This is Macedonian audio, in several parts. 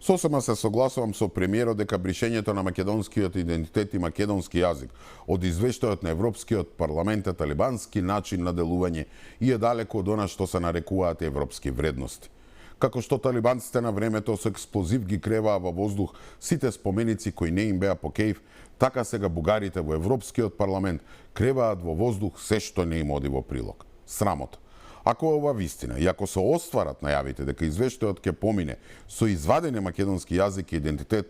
Сосема се согласувам со премиерот дека бришењето на македонскиот идентитет и македонски јазик од извештајот на Европскиот парламент е талибански начин на делување и е далеко од она што се нарекуваат европски вредности. Како што талибанците на времето со експлозив ги креваа во воздух сите споменици кои не им беа по кејф, така сега бугарите во Европскиот парламент креваат во воздух се што не им оди во прилог. Срамота. Ако е ова вистина и ако се остварат најавите дека извештајот ќе помине со извадени македонски јазик и идентитет,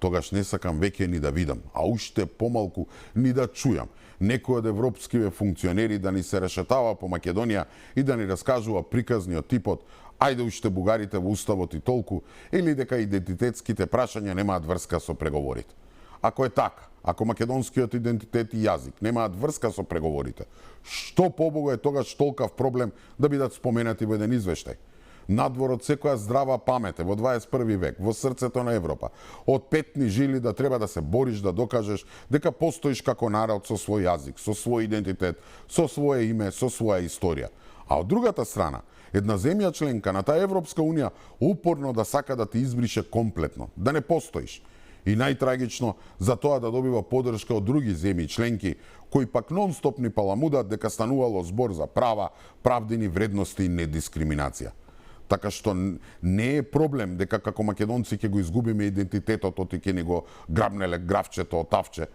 тогаш не сакам веќе ни да видам, а уште помалку ни да чујам некој од европскиве функционери да ни се решетава по Македонија и да ни раскажува приказни од типот ајде уште бугарите во уставот и толку, или дека идентитетските прашања немаат врска со преговорите. Ако е така, ако македонскиот идентитет и јазик немаат врска со преговорите, што побого е тогаш толкав проблем да бидат споменати во еден извештај? Надвор од секоја здрава памет во 21 век, во срцето на Европа, од петни жили да треба да се бориш да докажеш дека постоиш како народ со свој јазик, со свој идентитет, со свое име, со своја историја. А од другата страна, една земја членка на таа Европска Унија упорно да сака да те избрише комплетно, да не постоиш. И најтрагично, за тоа да добива поддршка од други земји членки, кои пак нон-стоп ни паламудат дека станувало збор за права, правдини вредности и недискриминација. Така што не е проблем дека како македонци ќе го изгубиме идентитетот и ќе ни го грабнеле гравчето од тавче.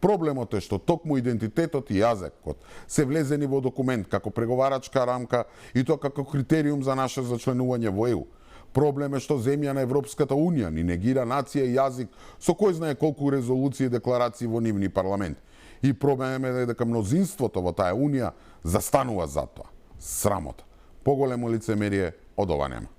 Проблемот е што токму идентитетот и јазикот се влезени во документ како преговарачка рамка и тоа како критериум за наше зачленување во ЕУ. Проблем е што земја на Европската Унија ни негира нација и јазик со кој знае колку резолуции и декларации во нивни парламент. И проблем е дека мнозинството во таа Унија застанува за тоа. Срамота. Поголемо лицемерие од ова нема.